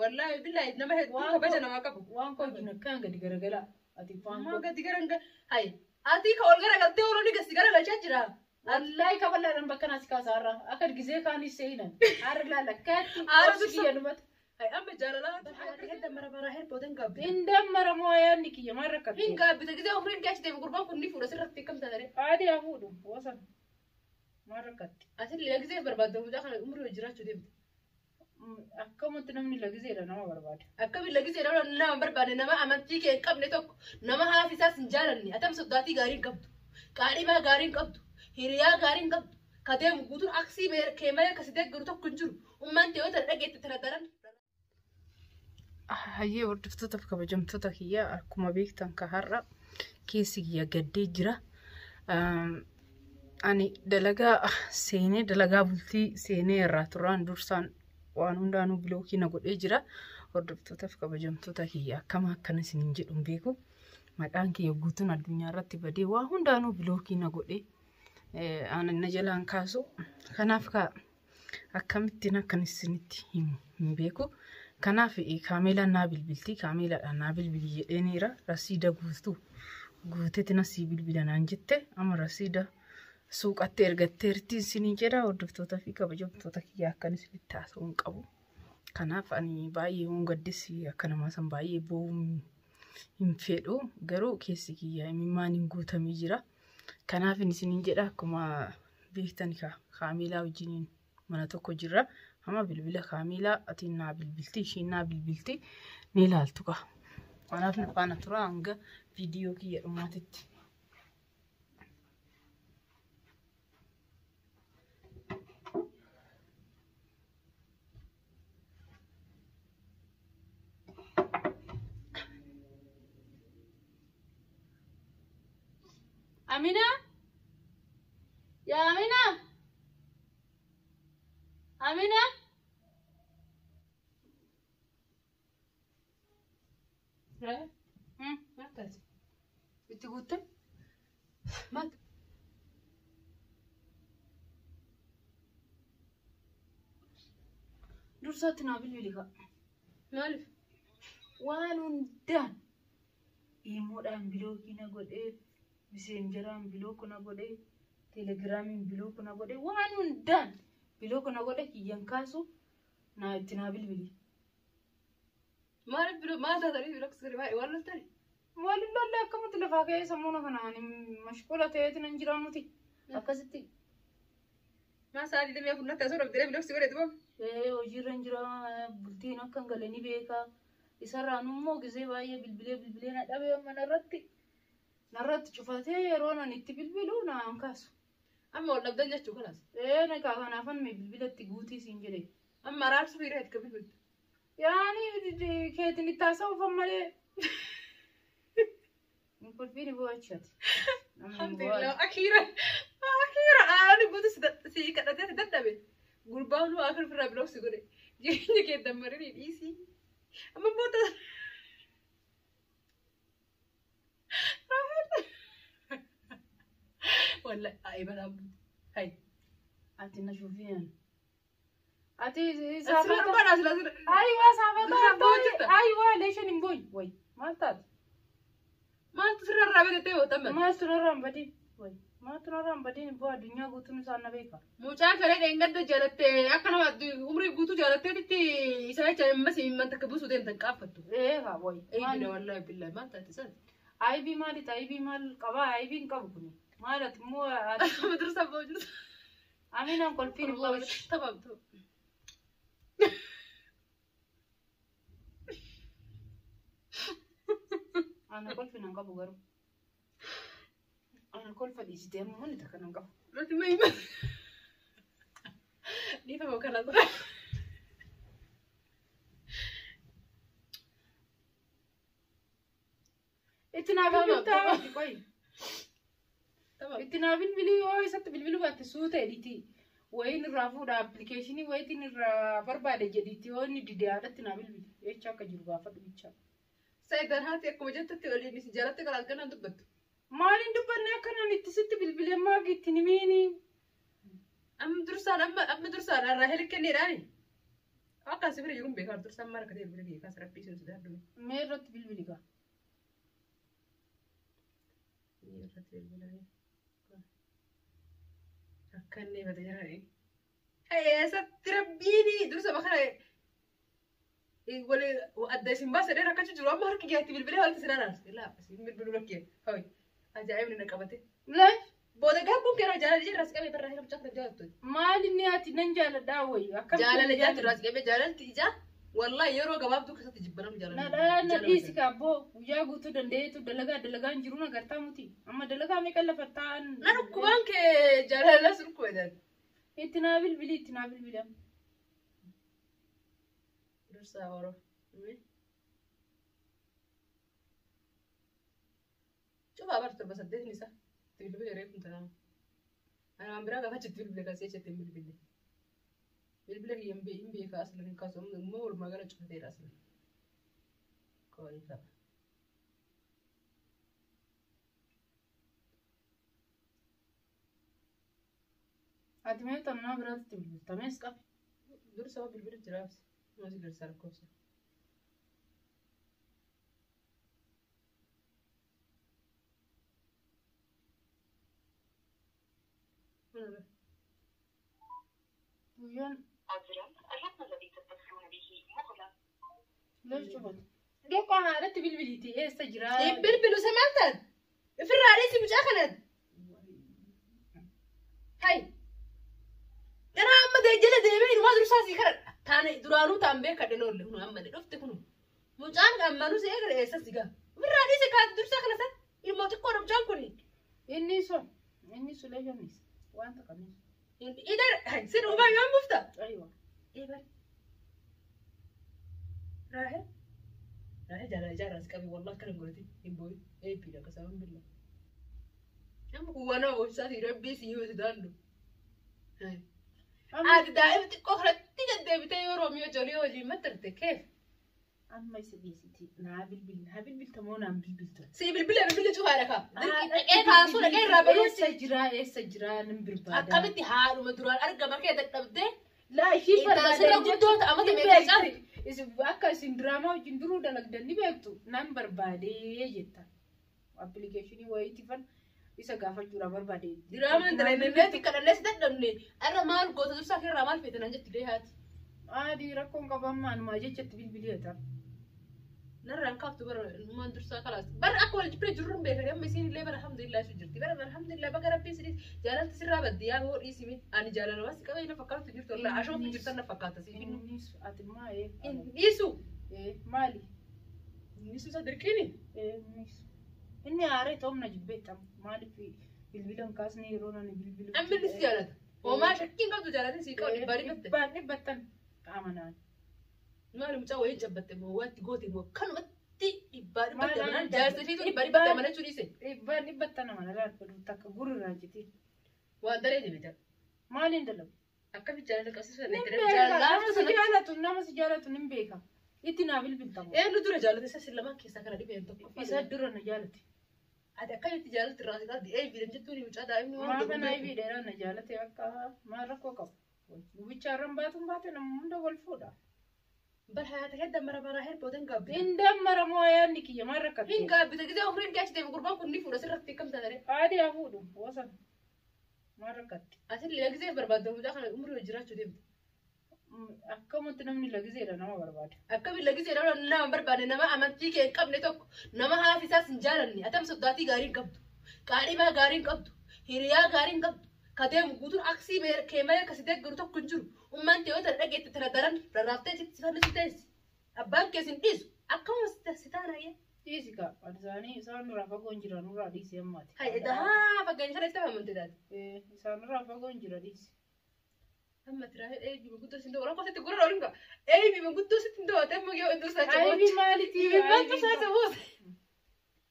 Wallaahi billaahi nama hedduu Waan kabaja koo- namaa qabu. Waan koo wajjin akkaan gadi garagalaa. Ati waan Maa koo. gadi garanga hayi ati ka ol garagaltee oolanii gasi garagalchaa jira. Wallaahi kaballaadhaan bakka naas kaasa har'a. Akka gisee kaanis seenan. Har'a laala akkaatti Haara obsi dursa. kiyya dhumata. Hayi amma jaalalaa hedda mara mara herbootan gaabbite. Hin dammaramoo yaadni kiyya maal rakkatte? Hin gaabbite gisee umriin kee achi deemu gurbaan kun ni fuudha sirratti akkam taatare. Haadhi haa fuudhu wasan. Maal rakkatte? Ati lagisee barbaadda mucaa kana umrii hojii jiraachuu deemte. Akkamatti namni lagiseedha nama barbaada. Akkamiin lagisee nama nama barbaadne nama amantii kee hin qabne tokko nama haati isaas hin jaalanne atam soddaatii gaarii hin qabdu qaadhimaa gaarii hin qabdu hiriyaa gaarii hin qabdu ka deemu guutuun aksii kee malee kasi deeggaru tokko hin jiru ummaan ta'e yoo tana dhageette tana daran. Hayyee hordoftootaaf kabajamtoota kiyya akkuma beektan ka har'a keessi kiyya gaddee jira. Ani dalagaa seenee dalagaa bultii seenee irraa turaan dursaan waan hundaanuu bilookii na godhee jira. Hordoftootaaf kabajamtoota kiyya akkama akkana isiniin jedhu hin beeku. Maqaan kiyya guutuun addunyaa irratti badee waa hundaanuu bilookii na godhee ani na jalaan kaasu. Kanaaf ka akkamittiin akkan isinitti himu hin beeku. Kanaaf kaameelaan naa bilbilti. Kaameelaadhaan naa bilbili jedheeniira. Rasiida guutuu guuteeti na sii bilbila naan jette. Amma rasiida suuqatti ergatteerti isiniin jedha. Hordoftootaa fi kabajamtoota kiyya akkan isinitti haasa'uu hin qabu. Kanaaf ani baay'ee waan gaddis akka namaa san baay'ee boo'uu hin fedhu. Garuu keessi kiyya imimmaan hin guutamee jira. Kanaaf isiniin jedha akkuma beektan kaameelaa wajjiniin mana tokko jirra. Amma bilbila kaameelaa atiin naa bilbilti ishiin naa bilbilti ni ilaaltu kaa. Kanaaf na faana tura hanga viidiyoo kiyya dhumaatitti. Amina? Yaa Amina? Amina? Maal taate? Itti guutte? Maal? Dursaatti naa bilbili kaa. Maaliif? Waan hundaan iimoodhaan bilookii na godhee, miseenjeraan bilookii na godhee, teelegiraamiin bilookii na godhee, waan hundaan bilookii na godhee kiyyan kaasu naa itti naa bilbili. Maaliif biloo maal taatanii biloo akkasii maal waan loltani? Waliin lollee akkamatti lafaa ka'ee sammuu kanaan mashquula ta'eeti nan jira muti. Akkasitti Maal sa'aa 24 natti asoo dhabdee biloo si godhe tuba? Hojiirra hin jira bultiin akka hin galle ni beeka. Isarraan immoo gisee baay'ee bilbilee bilbilee na dhabee amma narratti narratti cufatee yeroo nan itti bilbilu naan kaasu. Amma wal dhabdan jechuu kanaas. Ee na kanaafan mee bilbila itti guutii siin jedhe. Amma araarsuu fi reet ka bilbiltu. Yaani keetiin itti haasa'uuf malee. Hin kolfiin bo'achaati. Alhamdulillah akhiira akhiira aanani guutu si kadhatee si dadhabe. Gurbaan nu akir ofirraa biloo si godhe. Jireenya kee dammarinii dhiisii. Amma booda. Wallahi ayi balaa buute. Hayi. Ati na shuufiyan. Ati Asirra saafata. barbaada asirra asirra. Ayiwaa saafata. Duraan boo'u jirta? Ayiwaa leeshan hin booyi. Wayi maal taate? Maaltu sirra irraa beektee bootamma? Maaltu narraa hin badin? Wayi maaltu narraa hin badin? Boo addunyaa guutuun isaan na beeka. Mucaa kana dheengadda jaalattee akka nama umrii guutuu jaalatteetitti isa jecha ammas himman takka buusuu deemtan qaaffattu. Ee haa wayi. Eeyyina wallaahi billaahi maal taate isaan? Aybii maali? Aybii maal qabaa? Aybii hin qabu kuni. Maal ati immoo ati Amma dursa ba'u jirta. Aminaan kolfiin boo'u. Taphamtu. Ana kolfiin hin qabu garuu. Ana kolfa dhiisitee amma wanti takka hin qabu. Nuti mee dhiifama kana tura. Itti naa bilbiltaa miti qoyi. Tamam. Itti naa bilbilii yoo isatti bilbiluu baatte suuta jedhiti. Wayiin irraa fuudha appilikeeshinii wayiitiin irraa barbaade jedhiti yoo inni dide haadhatti naa bilbili. Jecha akka jiru gaafadhu bicha. Saayidaan haati akkuma jettutti waliin isin jaalatte kalaas ganaan dubbattu. Maaliin dubbanne akkanaan itti sitti bilbilee maagi itti nimiini. Amma dursaan amma amma dursaan irraa heli kenneedhaani. Akka asii bira jiruun beekaa dursaan maal akka ta'e bira beekaa sarabbii isin sodaadhu. Mee irratti bilbili gaa. Irratti bilbilaa. Akka inni bata jira. Eessatti rabbiini dursa bakara wali adda isin baasa dheeraa akka jiru amma harki keetti bilbilee walitti isin araarsa. Ilaa isin bilbiluu rakkee. Hawi ajaa'ibni na qabate. Laal Booda gaabbuun keera jaalala ija irraas qabee barraa hira mucaa jaalattu. Maal inni ati nan jaaladhaa wayi akkamitti Jaalala ijaatu irraas qabee jaalalti ijaa wallahi yeroo gabaabduu keessatti jibbanamu jaalala. Nadhaa na dhiisi kaabboo guyyaa guutuu danda'eetu dalagaa dalagaan jiru nagartaa muti amma dalagaa meeqa lafa taa'an. Na dhukkubaan kee jaalala sun dhukkubatan. Itti naa bilbili itti naa bilbili. Dursaa horoo. Cufaa bara 7 8 isaa. Itti bilbile reefu tanaa. Ani waan biraa gaafa achitti bilbile kasee achitti hin bilbile. Bilbila kiyya hin beekaa aslan hin kaasu immoo walumaa gala cufateera aslan. Qorii qaba. Ati mee tanaa biraatti bilbiltamees qabe. Dursa waa bilbila jiraafsi. Nama si garsaa lakkoofsa. Guyyaan عذرا الرقم الذي تتصلون به مغلق. lees cufatu. Dhoqqaa haadhatti bilbiliiti eessa jiraa? Hin bilbilu isa maal taate? Ofirraa dhiisi mucaa kanaan. Hai. Ganaa amma jala deemee inumaa dursaa sii kadhadha. Taane duraanuu taan beekadhe noolle kunu amma dhufte kunu. Mucaan ammanuu si eegale eessa si gaa? Ofirraa dhiisi kaa dursaa kana san. Ilmoo xiqqoodha mucaan kuni. Inni sun inni sulee shannis wanta kanis. Idar si dhugaa yoo mufta. Aywa. Ebar. Raahel. Raahel jaalala ijaarraa si qabe wallahi akkana hin godhatin hin boo'in. Eebbiidha akkasuma billa. Amma kun waan nama boonsaati rabbii si himatu daandu. Ati daa'ima xiqqoo kanatti deddeebitee yoo Roomiyoo Joolii waliin maxxante keef. Amma isa dhiisiti naa bilbili naa bilbilta moo naan bilbilta? Si bilbila bilbilli cufaadha kaa. Dhaqee kaasuu dhaqee irraa baluu. Eessa jiraa eessa jiraa nan barbaada. Akkamitti haadhuma duraan argama kee dadhabdee Laa ishii intala sirra guddoo ta'a amata meeqa caalu. Akka isin diraamaa wajjin duruu dalagdan ni beektu nan barbaadee jetta. Appilikeeshinii wayiitifan isa gaafachuudha barbaade. Diraamaan dalagneetti kadhannees dadhabne irra maal goota dursaa keerraa maal feete naan jetti haati. Adii rakkoon qaban maanumaa jechatti bilbilee ta'a. Narraan kaaftu bara ilmaan dursaa kalaas. Bara akka wal jibbee jirru hin beekani amma isiin illee bara alhamdulillah isu jirti. Bara alhamdulillah baga rabbiin sidii jaalalti sirraa baddi yaa hoo dhiisimi. Ani jaalala waan si qabee na fakkaatu jirtu wallahi ashooftu jirtan na fakkaata si finnu. Innis ati maa ee? Hin dhiisu. Maali? Dhiisu isa dirqiini. Innis. Inni haaree ta'umna jibbee ta'a. Maaliif bilbila hin kaasne yeroo nani bilbilu? Amma inni si jaalata. Homaa shakkiin qabdu jaalatin sii qabu dhibbaa dhibbatte. Dhibbaan dhibbattan qaamanaan. Maali mucaa wayii jabbatte moo waatti goote moo kanumatti dhibbaa dhibbatte Maal amanaan jaarsa isheetu dhibbaa dhibbatte amanachuu dhiise. Dhibbaan dhibbattan amana laal takka gurra jiti. Waan daree deebite. Maaliin dalagu? Akkamitti jaalala qabsiisu Nin sana beeka. jaalala Nama si jaalatu nama si jaalatu nin beeka. Itti naa bilbiltamu. Eenyu dura jaalate isa lamaan keessaa kana dhibeen tokko. Isa dura na jaalate. Ati akkamitti jaalatti irraa si qabdi eebiidhaan jettuun mucaa daa'imni waan Maa ta'u kana beeku. ibii dheeraa na jaalate akka maal rakkoo qabu. Gubichaa baatuun baate nama hunda wal fuudha. Bar hayaata kee dammara baraa herbootan gaabbita. Hin dammaramoo yaadni kiyya maal rakkate? Hin gaabbita gisee umriin kee achi deeme gurbaan kun ni fuudha sirratti akkam taatare. Haadhi haa fuudhu boosan maal rakkatte? Asillee gisee barbaadda mucaa kana umrii hojii jiraachuu deemte. Akkamatti namni lagiseedha nama barbaada. Akkamiin lagisee nama barbaadne nama amantii kee hin qabne tokko nama haati isaas hin jaalanne atam soddaatii gaarii hin qabdu qaadhimaa gaarii hin qabdu hiriyaa gaarii hin qabdu ka deemu guutuun aksii kee malee akkasii deeggaru tokko hin jiru. Ummaan ta'e yoo tana dhageette tana daran rarraaftee sitti fannisu teessi. Abbaan kees hin dhiisu akkuma si taana ayyee. Dhiisi kaa isaanii isaan irraa fagoon jira nurraa dhiisi ammaati. Hai haa fakkeenya kana itti amante taate. Isaan irraa fagoon jira dhiisi. Amma tiraa eebbi guddoo siin ta'u rakkoo sitti gurra oliin gaa eebbi guddoo sitti hin ta'u amma yoo iddoo isaa Aybii maalitii? Ibibbaatu isaa ta'uus.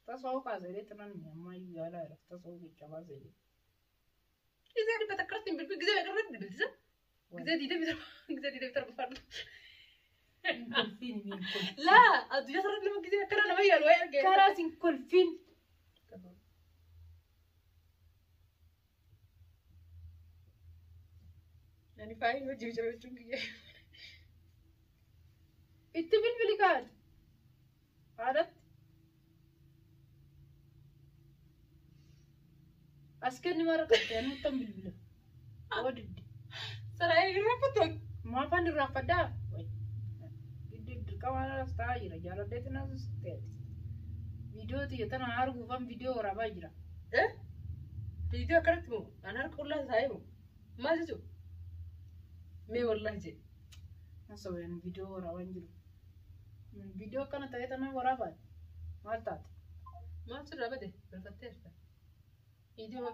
Tasoo kaasa jedhee tanan ammaa iyyuu yaalaa jira. Tasoo jecha baasa jedhee. Gisee dhibba takka irratti hin bilbil gisee meeqa irratti bilbiltisa? Gisee 27 gisee 27 faadhu. Kolfiin hin kolfiin. Laa addunyaa irratti nama gisee akkana nama yaalu waa'ee argee. Karaa sin kolfiin. Ani faayin hojii jechuun kiyya. Itti bilbili kaati. Haadhatti. As kenni mara qabdee anuttan bilbila. Oo didde. Saraa irraanfattu. Maafaan irraanfadhaa? Dirqama as taa'aa jira. Jaaladheetu nas ta'e. Viidiyoo xiyya tana arguufan viidiyoo waraabaa jira. Eh? Viidiyoo akkanatti moo? An harka qullaa taa'ee moo? Maal jechuudha? Mee wallaahi jedhe. Nasabeen viidiyoo waraabaa hin jiru. Viidiyoo akkana ta'ee tana waraabaa. Maal taate? Maal sirraa bade? Barfatteerta. Viidiyoo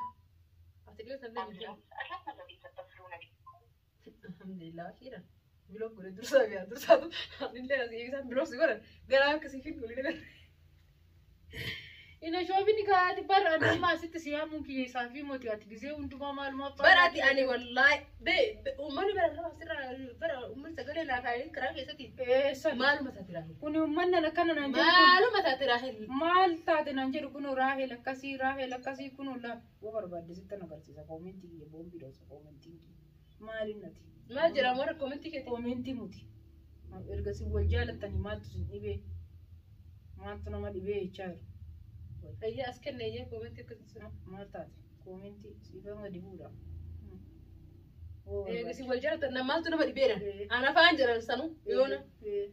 ati dhiyoo tan deemte. الرقم الذي تتصلون به Alhamdulillah akhiiran. Bilook godhe dursaa biyaa dursaatu anillee asii isaan bilook si godhan garaa akkasii fi godhe gara. Ina shoobini kaati bara anuma asitti si yaamuun kiyya isaa fi moti ati gisee hundumaa maalumaa Bara ati ani wallaahi bee uummanni bara raba asirraa bara uummanni sagalee laa kaayee karaa keessatti Eessan maaluma taate raahel. kun uummanni akkana naan jedhu kun Maaluma taate raahel. maal taate naan jedhu kun raahel akkasii raahel akkasii kun laa yoo barbaadde sitti na agarsiisa koomentii kiyya boombii dhoosa koomentiin kiyya maaliin nati Maal jedhamu warra koomentii keetii. koomentii muti erga si wal jaalattanii maaltu sin dhibee maaltu nama dhibee jechaa jiru Ayyaa as kenne ayyee koomentii akkasii. maal taate koomentii siifama dibuudha. Eegasi wal jaalatan na maaltu nama dhibeedha. Ana afaan jedhan sanu yoona.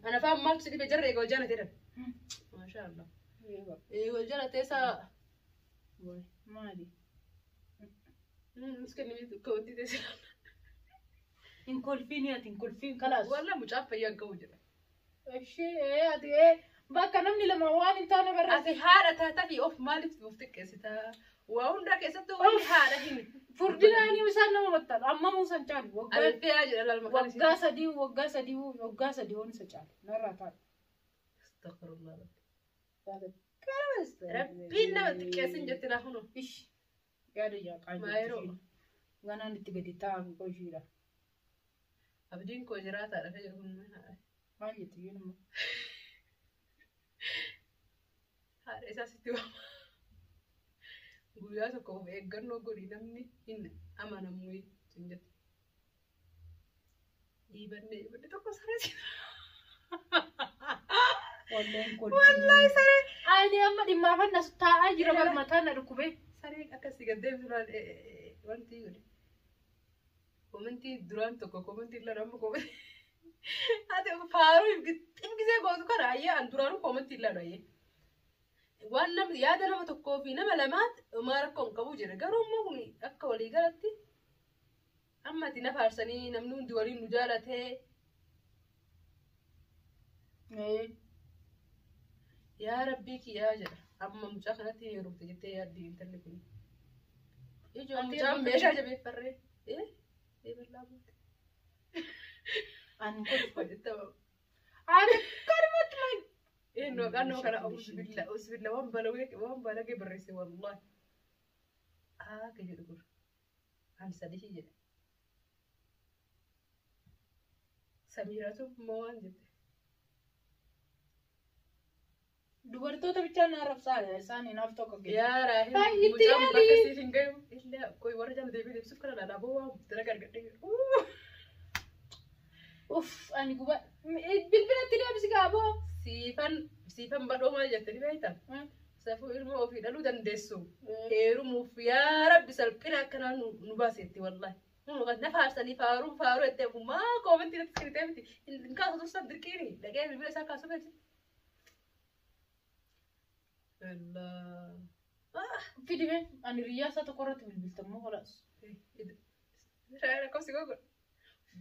Ana afaan maaltu si dhibe jarra eega wal jaalateedha. Maashaa Allah. Wal jaalatee isaa Maali? As kenne koomentii teessee. Hin kolfiin ati hin kolfiin kalaas. Wallah mucaan fayyaa hin qabu jedha. Ishee ati bakka namni lama waan hin taane barreesse. Ati haadha taataa fi of maaliif of xiqqeessitaa? Waa hundaa keessattuu wanni haadha himi. Furdinaanii isaan nama maxxan amma muusan caalu waggaa Alfeeyaa jedha laal maqaan isii. waggaa sadii waggaa sadii waggaa sadii hoon isa caalu narraa taa'e. Astaghfirullah. Rabbiin nama xiqqeessin jetti naa hunu. Ish yaada yaa Maayiroo. qaayyo. Ganaan itti gadi taa'an koo ishiidha. Abdiin koo jiraataadha kan jedhu kun Maal jetti iyyuu nama. haadha isaa sitti waama. Guyyaa tokko of eeggannoo godhi namni hin amanamu sin jette. Dhiibannee dhiibanne tokko saree si. Walleen kolfiin. Wallaahi saree. Ani amma dhimmaafan as taa'aa jira bara mataan na dhukkubee. Saree akkasii gad deemtu laal wanti godhe. Komentii duraan tokko komentii lama amma komentii. Ati faaruu gisee gootu kana ayyee an duraanuu komentii lama ayyee. Waan namni yaada nama tokkoo fi nama lamaatti homaa rakkoo hin qabu jedha. Garuu immoo kun akka walii galatti amma ati na faarsanii namni hundi waliin nu jaalatee yaa rabbii kiyyaa jedha. Amma mucaa kanatti heerumte jettee yaaddi intalli kun. Ijoo Ati mucaan heerumte? meeshaa jabeeffarree. Eh? Ee bal'aa moote. Ani kolfa. Hojjettama. Ani kanumatti maal. Inni maqaan nama kana usbilla usbilla waan balagee waan balagee barreesse wallahi. Haa ka jedhu kun. An sadii jedha. Samiiraatu immoo waan jette. Dubartoota bichaan na arrabsaa isaan hinaaf tokko kennu. Yaa Raahel Baay'ee itti mucaan yaali. bakka siif hin gahu. Illee koi warra jala deebiin ibsuuf kana laalaa boo waan dalagaa argadhee. Uff ani guba bilbilatti deebisi gaaboo. Siifan siifan badhoo maal jette ni beektaa? Safuu ilma ofii dhaluu dandeessu. Heerumuuf yaa rabbi salphina akkanaa nu baasetti wallahi. Na faarsanii faaruu faaruu jettee maa koomentii natti sirritee miti. Hin kaasu dursan dirqiini. Dhaqee bilbila isaa kaasuu beeksi. Allah. Fidime ani riyyaa isaa tokko irratti bilbiltammoo kolaas. Lakkoofsi koo godha.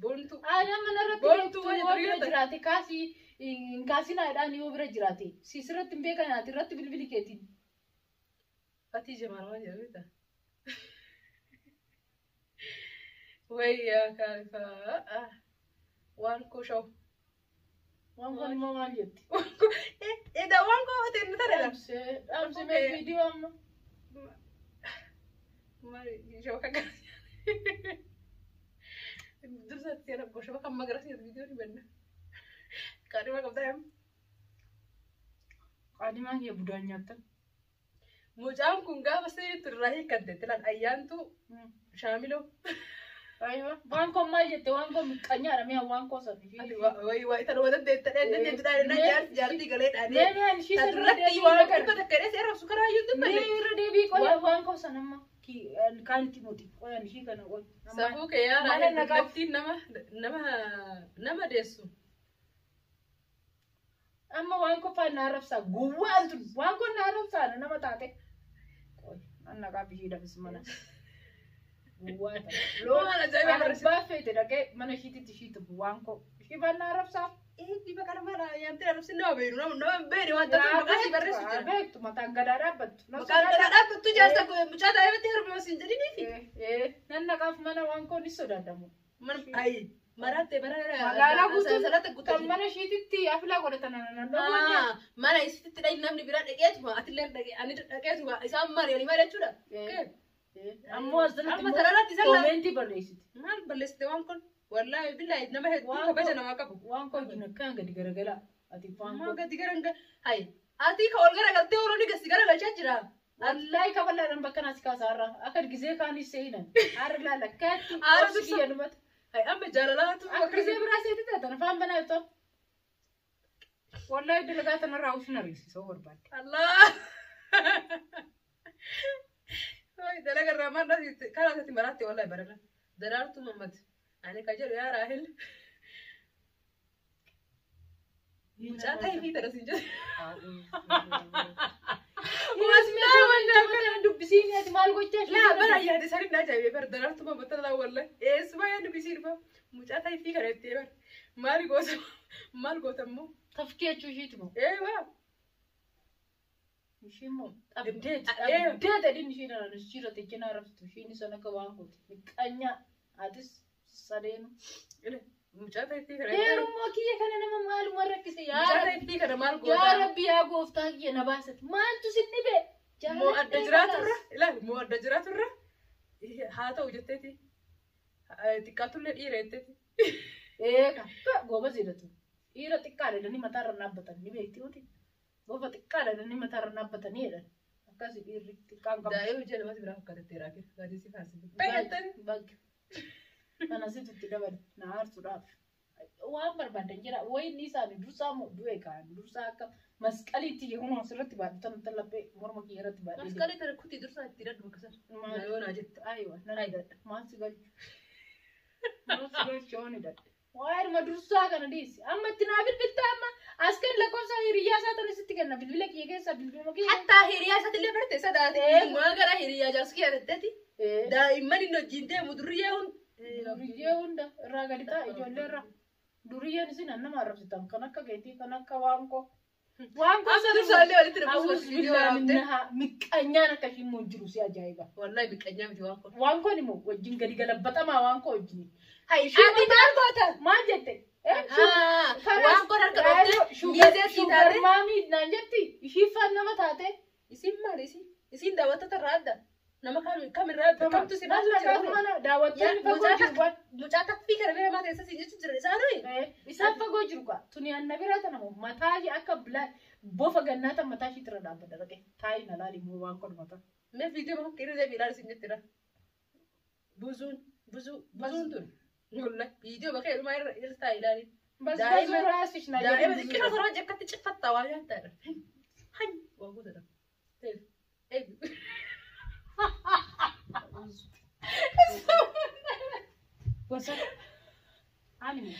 Boontuu. Ani amma narratti Boontuu beektu wayii yoo bira jiraate. jiraate kaasii hin kaasinaadhaan yoo bira jiraate si sirratti hin beekan ati irratti bilbili keetiin. Fatii Jamaal waan jedhu beektaa? Wayyaa kaafaa. Waan koo shawu. Waan kun immoo maal jetti? Edaa waan koo hafate inni tareera. Dhaamsee dhaamsee mee viidiyoo amma. Maali shawaa kan gara Dursa itti ana shawaa kan magariisa viidiyoo ni banna. Qaadhima qabdaa yaam. Qaadimaan kee budaan nyaattan. Mucaan kun gaafa sirriitti irraa hiikkante tilaan ayyaantu shaamiloo. Aywa. Waan koo maal jette waan koo miqqanyaadha mi'a waan koo sana. Ati wayi wayi tan wada deettadhee jaarsi jaartii galee dhaanee. Mee mi'a ishii Tan sana duratti deebii waan agarra. dhibba takka hidhee seera sukaraa iyyuu Mee dubbanne. irra deebii qoya waan koo sana amma kaan itti muti qoyan ishii kana qoy. Safuu kee yaa Mana Raahel naqaa- dubartiin nama nama nama deessu. Amma waan koo faan na arrabsaa gowwaan tun waan koo na arrabsaa nama taate. Qoy an naqaa bishii dhabis mana. Gowwaa tana. Loon Maal ajaa'iba barreessite. abbaa feete dhaqee mana ishiititti ishii tubu waan koo. Ishii faan na arrabsaa. Dhibba kana mala yaamtee arrabsin nama beenu nama nama hin beene waan taatuuf maqaa sii barreessu jira. Beektu mataan gadaa dhaabbattu. Maqaan gadaa dhaabbattu jaarsa mucaa daa'imatti heerumee siin jedhiniifi. Nan naqaaf mana waan koo ni sodaadamu. Mana ayi maraatte bara Magaalaa guutuu salata kan guutuu. mana ishiititti afilaa godhatan nan dhowwanne. Mana isitti dhayi namni biraa dhaqeetuma atillee dhaqee ani dhaqeetuma isaan maali ani maal jechuudha. Ammoo as jalatti Amma tararratti isaan laala. koomentii barreessiti. Maal balleessite waan kun wallaahi billaahi nama hedduu Waan kabaja kun- namaa qabu. Waan koo wajjin akkaan gadi garagalaa. Ati waan Ammoo koo. gadi garanga hayi ati ka ol garagaltee orooni gasi garagalchaa jira. Wallaahi kaballaadhaan bakka naas kaasaa har'a. Akka gisee kaanis seenan. Har'a laala akkaatti Aara obsi dursa. kiyya dhumata. Hayi amma jaalalaatu Akka gisee biraa seeti taatan afaan banaa jirtu. Wallaahi dalagaa tanarraa ofin ariisisoo barbaadde. Allah. Wayi dalaga irraa maal dhasiiste karaa isaatti maraatte wallahi barana. Daraartuu Mammad. Ani ka jedhu yaa Raahel. Mucaa ta'ee fi tana siin jedhu. Dubbisiin ati maal gochaa Laa bara yaada isaanii na ajaa'ibee bara daraartuu Mammad tana wallahi. Eessuma yaa dubbisiin dhufa. Mucaa ta'ee fi kana jettee bara. Maal goota maal goota immoo? Tafkii jechuu ishiiti moo? Ee waa. Ishii immoo dhabdeeti. Dhabdeeti adiin ishii nana ishii teechina arrabsitu. Ishiin isaan akka waan gooti. Miqqanyaa atis sadeenu. Mucaa ta'ee fi kana jettee. Heerummoo kiyya kana nama maaluma rakkise yaa Mucaa Rabbi. ta'ee fi kana maal Yaa goota? Rabbi yaa gooftaa kiyya na baasati. Maaltu sin dhibe? Moo adda jiraaturra ilaali moo adda jiraaturra haa ta'u jetteeti xiqqaatullee dhiira jetteeti. Eega goba jedhatu. Dhiira xiqqaadha jedhanii mataarra dhaabbatan ni beekti miti. Goba xiqqaadha jedhanii mataarra dhaabbatanii jedhan. Akkasii dhiirri xiqqaan qabu. Daa'ima hojii namatti biraa fakkaatattee raakee gaadii si faarsite. Baay'attan. Bagga. Kana situ itti dabale na aarsuudhaaf. Waan barbaadan jira wayinni isaanii dursaa moo du'e kaan dursaa akka masqaliitti yeroo asirratti baadhu tan laphee morma kiyya irratti baadhee. Masqalii tana kutii dursaa itti hidhadhu bakka sana. Maal? Yoo naa jette. Aywa nan hidhadha. Maal si galchu? Maal si galchu yoon hidhadhe? Waa'ee dursaa kana dhiisi. Amma itti naa bilbilta amma as kan lakkoofsa hiriyyaa isaa tana sitti kenna bilbila kiyya keessa bilbiluma kiyya. Hattaa hiriyaa isaatti barte isa daate. Ee. Maa gara hiriyaa jaarsi kiyya jetteeti. Daa'imman inni wajjin deemu duriyyee hundi. Duriyyee hunda irraa gadi ta'a ijoollee irraa. Duriyyeen isin nama arrabsitan kan akka keetii kan akka waan koo. Waan koo Amma dursaallee walitti Awus dhufuus viidiyoo billaa waraabde. minnaha miqqanyaan akka isheen immoo jiru si ajaa'iba. Wallahi biqqanyaa miti waan kun. Waan koon immoo wajjin gadi galabbatamaa waan koo wajjin. Hayi ati maal goota? Maal jette? Waan kun harka dhoofte miizee sii Shugar taate. maamii naan jetti ishii faan nama taate. Isin maali isin? Isin daawwattoota irraa adda. Nama kamirraa adda? Kamtu si Maal baasuu jira? mana daawwattoonni fagoo jiru waan. Mucaa taffii kana bira maal teessee siin jechuun jira isaanii? Isaan fagoo jiru kaa. Tuni anna biraa tana moo mataa ishee akka bilaa bofa gannaa tan mataa ishee irra dhaabbata dhaqe. Taayi na laali immoo waan kun mataa. Mee viidiyoo bakka irra deebiin ilaali siin jettira. Buzuun buzuu buzuun tun. Wallahi viidiyoo bakka irra irra irra taayi ilaali. Bas Daa'ima- basuu raasish na Daa'ima jedhu. xiqqina torba jekkatti ciffatta waa nyaataadha. Hay waa guutadha. Eebi eebi. Gosa. Ani.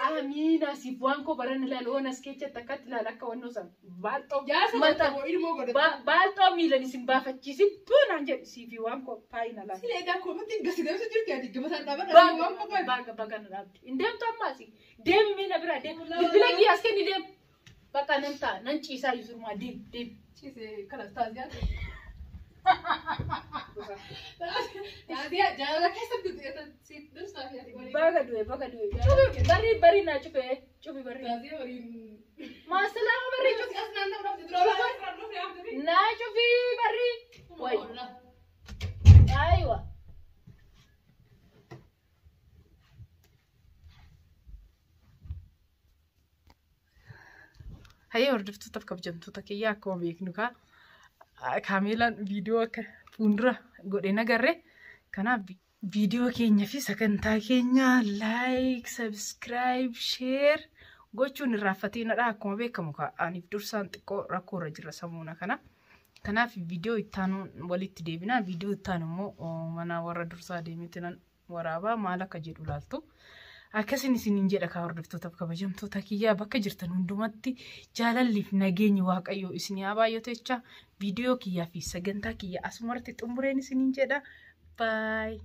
Amiina siif waan koo baran ilaali oon as keessatti akkatti ilaali akka wannoo san baalxoo Jaarsa mata moo ilmoo godhata. baalxoo miilan isin baafachiisin tuunaan jedhu siifi waan koo faayina laala. Silee edaa koomantiin gasi deemsa jirti ati gabataan dhaabadha. Waan qofa. Baga baga na dhaabde. Hin deemtu ammaasi. Deemi mee na biraa deemi. Bilbila kiyya as kenni deemi. Bakka nan ta'a nan ciisaa yuusurmaa deemi deemi. Ciise kanas taaziyaa. Taaziyaa jaalala keessatti si dursaa fi ati waliin. Baga du'e baga du'e. Cufi barri barri naa cufe cufi barri. Taaziyaa waliin. Maasalaama barri cufi. As naannoo dhufte dura waan dhufte haamte. Naa cufi barri. Wayi. Aywa. Hayyee hordoftootaaf kabajamtoota kiyyaa akkuma beeknu kaa kaameelaan viidiyoo akka fuuldura godhe nagarre. Kanaaf Viidiyoo keenya fi sagantaa keenya like, subscribe, share gochuun irraanfatinadha. Akkuma beekamu aniif dursaan xiqqoo rakkoo irra jira samuuna kana. Kanaaf viidiyoo ittaanuun walitti deebina. Viidiyoo ittaanu immoo mana warra dursaa deemetti nan waraabaa maal akka jedhu laaltu. Akkasin isiniin jedha kaa hordoftootaaf kabajamtoota kiyyaa bakka jirtan hundumatti jaalalliif nageenyi waaqayyoo isin haa baay'atu jecha viidiyoo kiyyaa fi sagantaa kiyya asumarratti xumureen isiniin jedha. Baay.